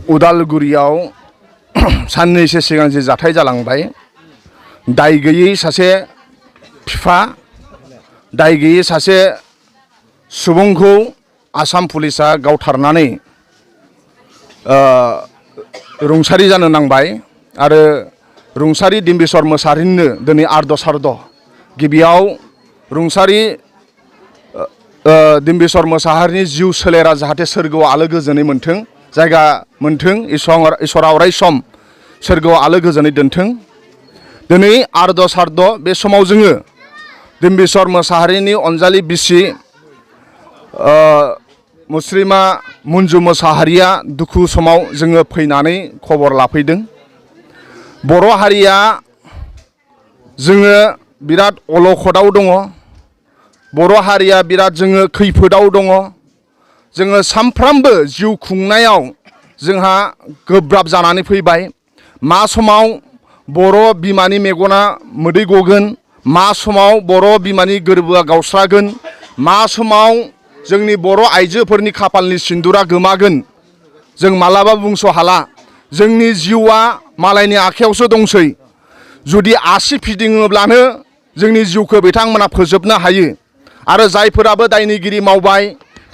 उदालगुरियाव साननैसो सिगां जे जाथाय जालांबाय दाय गैयै सासे फिफा दाय गैयै सासे सुबुंखौ आसाम पुलिसा गावथारनानै रुंसारि जानो नांबाय आरो रुंसारि डिम्बिस्वर मोसाहारिनो दिनै आर्द सार्द गिबियाव रुंसारि डिम्बिस्वर मोसाहारिनि जिउ सोलेरा जाहाथे सोरगोआव आलो गोजोनै मोनथों जायगा मोनथों इसरा अराय सम सोरगोआव आलो गोजोनै दोनथों। दिनै आर्द सार्द बे समाव जोङो डिम्बिस्वर मोसाहारिनि अनजालि बिसि मुस्रिमा मन्जु मोसाहारिया दुखु समाव जोङो फैनानै खबर लाफैदों। बर' हारिया जोङो बिराद अलखदाव दङ, बर' हारिया बिराद जोङो खैफोदाव दङ। जोङो सानफ्रामबो जिउ खुंनायाव जोंहा गोब्राब जानानै फैबाय। मा समाव बर' बिमानि मेगना मोदै गगोन, मा समाव बर' बिमानि गोरबोआ गावस्रागोन, मा समाव जोंनि बर' आइजोफोरनि खाफालनि सिन्दुरा गोमागोन जों मालाबा बुंस' हाला। जोंनि जिउआ मालायनि आखायावसो दंसै। जुदि आसि फिदिङोब्लानो जोंनि जिउखौ बिथांमोना फोजोबनो हायो आरो जायफोराबो दायनिगिरि मावबाय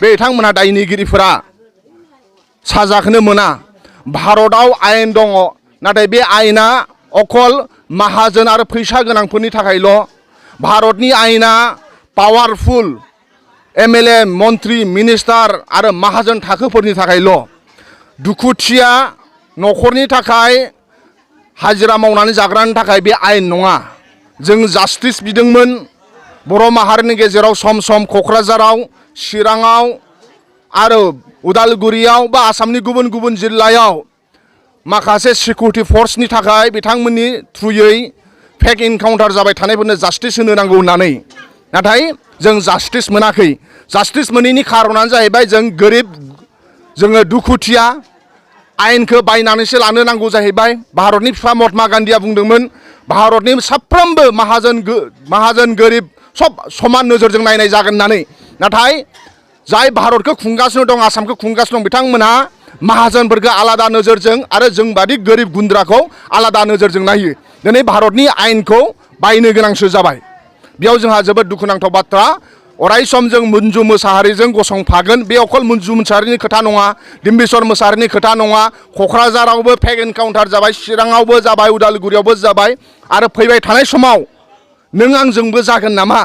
बिथांमोना दायनिगिरिफोरा साजाखौनो मोना। भारतआव आयेन दङ, नाथाय बे आयेना अकल माहाजोन आरो फैसा गोनांफोरनि थाखायल'। भारतनि आयेना पावारफुल एमएलए मन्त्रि मिनिस्टार आरो माहाजोन थाखोफोरनि थाखायल'। दुखुथिया न'खरनि थाखाय हाजिरा मावनानै जाग्रानि थाखाय बे आयेन नङा। जों जास्टिस बिदोंमोन बर' माहारिनि गेजेराव सम सम क'क्राझाराव, चिराङाव आरो उदालगुरियाव बा आसामनि गुबुन गुबुन जिल्लायाव माखासे सिकिउरिटि फर्सनि थाखाय बिथांमोननि थ्रुयै फेक इनकाउन्टार जाबाय थानायफोरनो जास्टिस होनो नांगौ होननानै, नाथाय जों जास्टिस मोनाखै। जास्टिस मोनैनि खारनानो जाहैबाय जों गोरिब, जोङो दुखुथिया, आयेनखौ बायनानैसो लानो नांगौ जाहैबाय। भारतनि बिफा महात्मा गान्धीया बुंदोंमोन भारतनि साफ्रोमबो माहाजोन गोरिब सब समान नोजोरजों नायनाय जागोन होननानै। नाथाय जाय भारतखौ खुंगासिनो दं, आसामखौ खुंगासिनो दं, बिथांमोना माहाजोनफोरखौ आलादा नोजोरजों आरो जोंबादि गोरिब गुन्द्राखौ आलादा नोजोरजों नायो। दिनै भारतनि आयेनखौ बायनो गोनांसो जाबाय। बेयाव जोंहा जोबोद दुखुनांथाव बाथ्रा। अराय सम जों मन्जु मोसाहारिजों गसंफागोन। बे अकल मन्जु मोसाहारिनि खोथा नङा, डिम्बिस्वर मोसाहारिनि खोथा नङा। क'क्राझारावबो फेक एनकाउन्टार जाबाय, चिराङावबो जाबाय, उदालगुरियावबो जाबाय आरो फैबाय थानाय समाव नों आंजोंबो जागोन नामा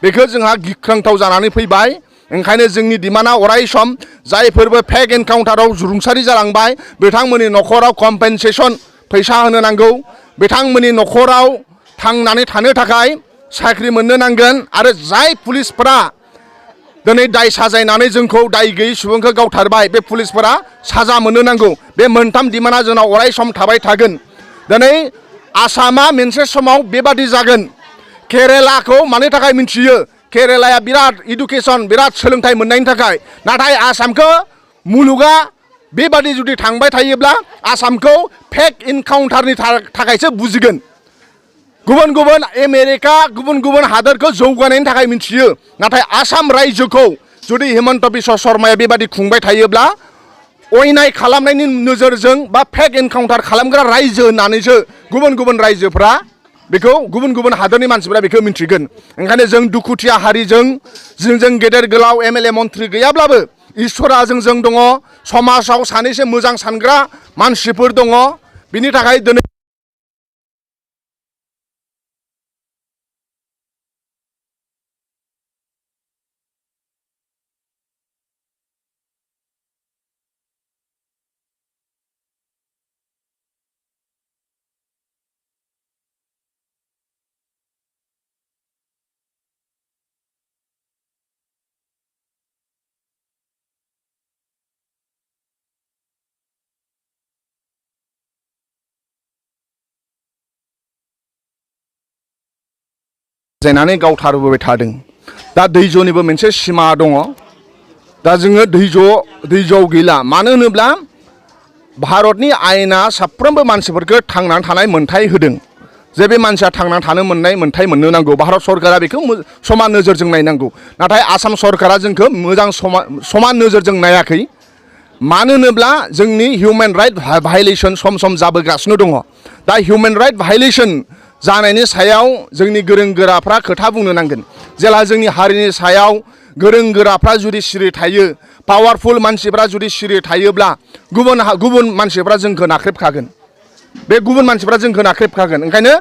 बेखौ जोंहा गिख्रंथाव जानानै फैबाय। ओंखायनो जोंनि डिमान्डआ अराय सम जायफोरबो फेक एनकाउन्टाराव रुंसारि जालांबाय बिथांमोननि न'खराव कम्पेनसेसन फैसा होनो नांगौ। बिथांमोननि न'खराव थांनानै थानो थाखाय साख्रि मोननो नांगोन आरो जाय पुलिसफोरा दिनै दाय साजायनानै जोंखौ दाय गैयै सुबुंखौ गावथारबाय बे पुलिसफोरा साजा मोननो नांगौ। बे मोनथाम डिमान्डआ जोंनाव अराय सम थाबाय थागोन। दिनै आसामा मोनसे समाव बेबादि जागोन। केरेलाखौ मानि थाखाय मिथियो? केरेलाया बिराद इडुकेसन, बिराद सोलोंथाइ मोननायनि थाखाय। नाथाय आसामखौ मुलुगा बेबादि जुदि थांबाय थायोब्ला आसामखौ फेक इनकाउन्टारनि थाखायसो बुजिगोन। गुबुन गुबुन आमेरिका, गुबुन गुबुन हादोरखौ जौगानायनि थाखाय मिथियो, नाथाय आसाम रायजोखौ जुदि हेमन्त बिश्व शर्माया बेबादि खुंबाय थायोब्ला अयनाय खालामनायनि नोजोरजों बा फेक एनकाउन्टार खालामग्रा रायजो होननानैसो गुबुन गुबुन रायजोफ्रा बेखौ, गुबुन गुबुन हादोरनि मानसिफ्रा बेखौ मिन्थिगोन। ओंखायनो जों दुखुथिया हारिजों जों गेदेर गोलाव एमएलए मन्त्रि गैयाब्लाबो इसोरा जोंजों दङ। समाजाव सानैसो मोजां सानग्रा मानसिफोर दङ। बिनि थाखाय दिनै जायनानै गावथारबोबाय थादों। दा धैज्यनिबो मोनसे सिमा दङ। दा जोङो धैज्यआव गैला। मानो होनोब्ला भारतनि आयेना साफ्रोमबो मानसिफोरखौ थांनानै थानाय मोन्थाय होदों। जे बे मानसिया थांनानै थानो मोननाय मोन्थाय मोननो नांगौ। भारत सरकारा बेखौ समान नोजोरजों नायनांगौ। नाथाय आसाम सरकारा जोंखौ मोजां समान नोजोरजों नायाखै। मानो होनोब्ला जोंनि हिउमेन राइट भायलेसन सम सम जाबोगासिनो दङ। दा हिउमेन राइट भायलेसन जानायनि सायाव जोंनि गोरों गोराफ्रा खोथा बुंनो नांगोन। जेला जोंनि हारिनि सायाव गोरों गोराफ्रा जुदि सिरि थायो, पावारफुल मानसिफ्रा जुदि सिरि थायोब्ला गुबुन मानसिफ्रा जोंखौ नाख्रेबखागोन। बे गुबुन मानसिफ्रा जोंखौ नाख्रेबखागोन। ओंखायनो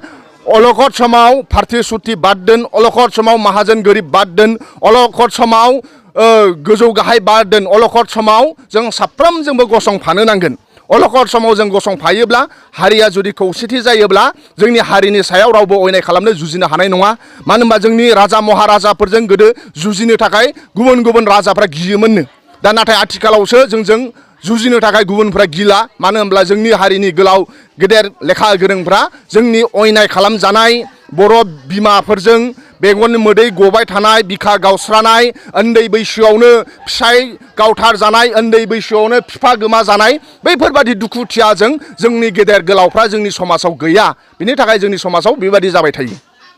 अलखद समाव पार्टी सुथि बाद दोन, अलखद समाव माहाजोन गोरिब बाद दोन, अलखद समाव गोजौ गाहाय बाद दोन, अलखद समाव जों साफ्रोमजोंबो गसंफानो नांगोन। अलखद समाव जों गसंफायोब्ला हारिया जुदि खौसेथि जायोब्ला जोंनि हारिनि सायाव रावबो अयनाय खालामनो जुजिनो हानाय नङा। मानो होनबा जोंनि राजा महाराजाफोरजों गोदो जुजिनो थाखाय गुबुन गुबुन राजाफ्रा गियोमोननो। दा नाथाय आथिखालावसो जोंजों जुजिनो थाखाय गुबुनफ्रा गिला। मानो होनब्ला जोंनि हारिनि गोलाव गेदेर लेखा गोरोंफ्रा जोंनि अयनाय खालामजानाय बर' बिमाफोरजों बेगन मोदै गबाय थानाय, बिखा गावस्रानाय, उन्दै बैसोआवनो फिसाय गावथार जानाय, उन्दै बैसोआवनो बिफा गोमा जानाय, बैफोरबादि दुखुथियाजों जोंनि गेदेर गोलावफ्रा जोंनि समाजाव गैया। बिनि थाखाय जोंनि समाजाव बेबादि जाबाय थायो।